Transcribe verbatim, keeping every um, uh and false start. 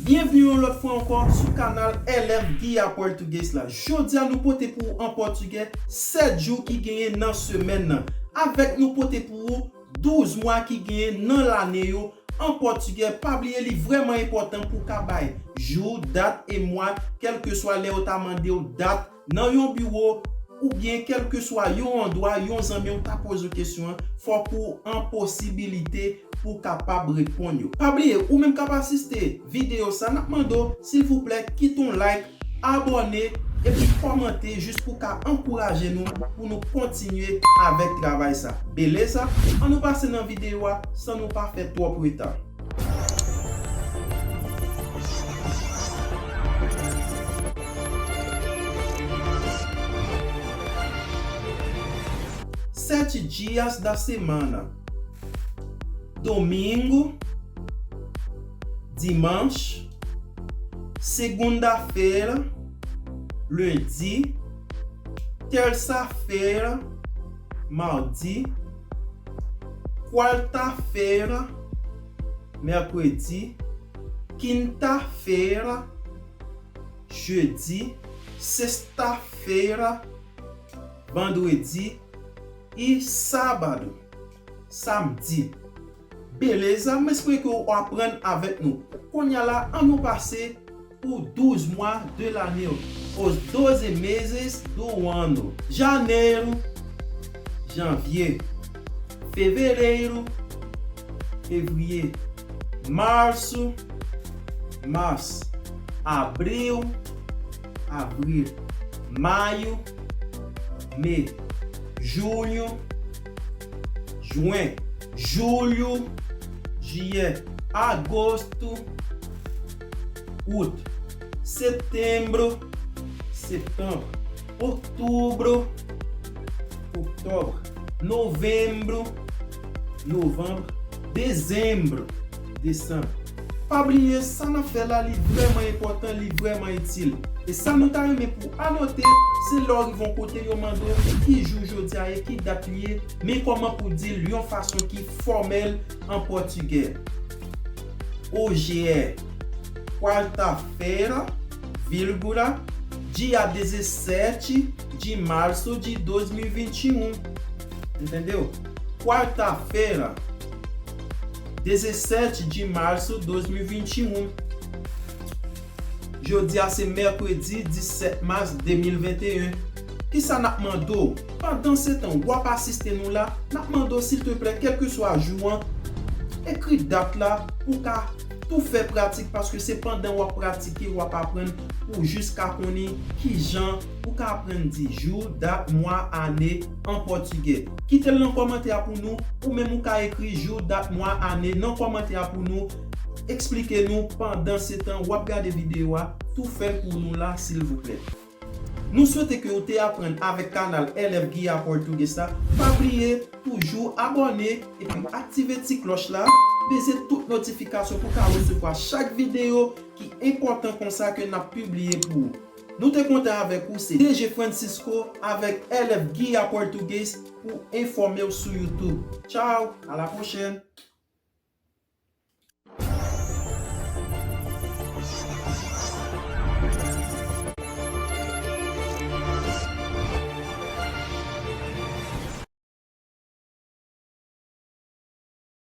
Byenvni yon lòt fwa ankò sou kanal L F Guia Português la. Jodi a nou pote pou ou an pòtigè sèt jou ki genyen nan semèn nan. Avèk nou pote pou ou douz mwa ki genyen nan lane yo an pòtigè. Pa bliye li vrèman enpòtan pou w ka bay jou, dat e mwa, kèlkeswa lè yo ta mande w dat nan yon biwo oubyen kèlkeswa yon andwa yon zanmi w ta poze w kesyon an, fòk ou an posibilite pou w kapab reponn yo. Pa bliye, ou menm k ap asiste videyo sa, n ap mande w, silvouplè, kite yon like, abòne, epi kòmante jis pou w ka ankouraje nou, pou nou kontinye avèk travay sa. Beleza? Ann nou pase nan videyo a san nou pa fè twòp reta. Sete dias da semana: domingo, dimanche, segunda-feira, lundi, terça-feira, mardi, quarta-feira, mercredi, quinta-feira, jeudi, sexta-feira, vendredi e sábado, samedi. Beleza, m espere ke w aprann avèk nou. Kounye a la, ann nou pase pou douz mwa de lane, os doze meses do ano. Janeiro, janvier, fevereiro, février, março, mars, abril, avril, maio, mai, junho, juin, julho, juillet, agosto, août, setembro, setembro, outubro, outubro, novembro, novembro, dezembro, desanm. Pa bliye, sa n ap fè la, li vrèman enpòtan, li vrèman itil. E sa nou ta renmen pou anote, se lè w rive yon kote, yo mande w ki jou jodi a ye, ki dat li ye, men kòman pou w di l yon fason ki fòmèl an pòtigè. Hoje é quarta-feira, vírgula, dia dezessete de março de dois mil e vinte e um. Entendeu? Quarta-feira, dezessete de março dois mil e vinte e um. Jodi a se mèkredi disèt mas de mil venteyen. Kisa n ap mande w? Pandansetan w ap asiste nou la, n ap mande w silteplè, kèlkeswa jou an, ekri dat la pou w ka tou fè pratik, paske se pandan w ap pratike w ap aprann pou w jis ka konnen kijan ou ka aprann di jou, dat, mwa, ane an pòtigè. Kite l nan kòmantè a pou nou, ou menm ou ka ekri jou, dat, mwa, ane nan kòmantè a pou nou. Eksplike nou pandansetan w ap gade videyo a, tou fè l pou nou la, silvouplè. Nou swete ke w te aprann avèk kanal L F Guia Português la. Pa bliye toujou abòne epi aktive ti klòch la, beze tout notifikasyon pou w ka resevwa chak videyo ki enpòtan konsa ke n ap pibliye pou ou. Nou te kontan avèk ou, se D J Francisco avèk L F Guia Português pou enfòme w sou YouTube. Tchao, à la prochaine!